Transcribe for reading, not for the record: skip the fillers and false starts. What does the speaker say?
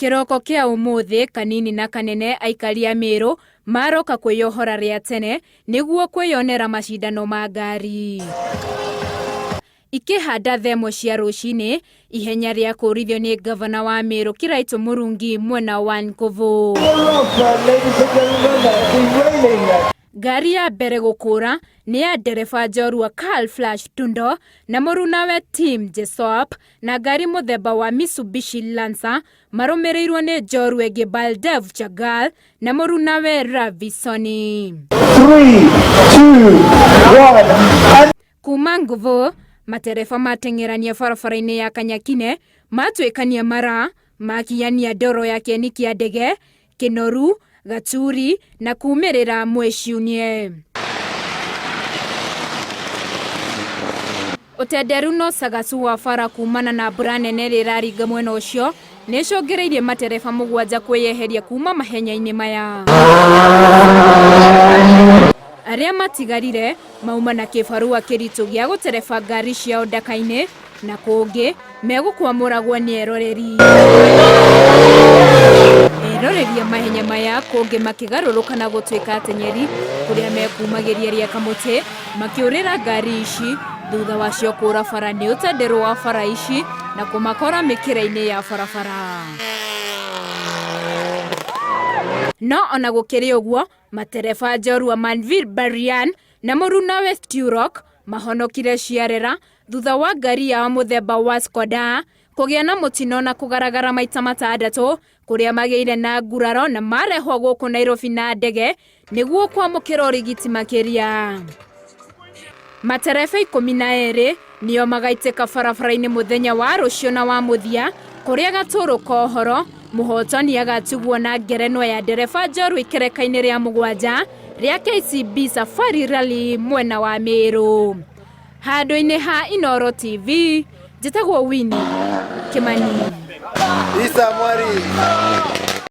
Kĩroko kĩa ũmũthĩ kanini na kanene aikari a Mĩrũ maroka kwĩyohora rĩa tene nĩguo kwĩyonera macindano ma ngari. Ikĩhanda thaa ĩmwe cia rũcinĩ, ihenya rĩa kũrithio nĩ ngavana wa Mĩrũ Kiraitũ Mũrungi mwena wa Nkuvu. Ngari ya mbere gũkũra nĩ ya ndereba njorua Carl Flash Tundo na mũrunawe Tim Jesop na ngari mũthemba wa Mitsubishi Lancer marũmĩrĩirwo nĩ njorua ĩngĩ Baldev Chagal na mũrunawe Ravi Soni. 3, 2, 1. Kuma Nguvu, matereba mateng'erania barabara-inĩ ya Kanyakine matuĩkania mara makinyania ndoro ya kĩeni kĩa ndege Kĩnoru, Gaturi na kumĩrĩra Mwĩciunie. Ũtenderu na ũcagacu wa bara kumana na mbura nene ĩrĩa ĩraringa mwena ũcio nĩ ĩcũngĩrĩirie matereba mũgwanja kwĩyeheria kuma mahenya-inĩ maya. Arĩa matigarire mauma na kĩbarũa kĩritũ gĩa gũtereba ngari ciao ndaka-inĩ na kũngĩ megũkwamũragwo nĩ eroreri. Eroreri a mahenya maya kũngĩ makĩgarũrũka na gũtuĩka ateng'eri kũrĩa mekumagĩria rĩa kamũtĩ makĩũrĩra ngari ici thutha wacio kũra bara nĩ ũtenderũ wa bara ici na kũmakora mĩkĩra-inĩ ya barabara. No ona gũkĩrĩ ũguo, matereba njorua Manvir Barian na mũrunawe Sturrock mahonokire ciarera thutha wa ngari yao mũthemba wa Skoda kũgĩa na mũtino na kũgaragara maita matandatũ kũrĩa magĩire na nguraro na marehwo gũkũ Nairobi na ndege nĩguo kwamũkĩra ũrigiti makĩria. Matereba 12 nĩo magaitĩka barabara-inĩ mũthenya wa rũciũ na wa mũthia kũrĩa gatũrũ kohoro mũhotani agatugwo na ngerenwa ya ndereba njorua ikereka-inĩ rĩa mũgwanja rĩa KCB Safari Rally mwena wa Meru. Handũ-inĩ ha Inooro TV, njĩtagwo Winnie Kimani. Isa Mwari.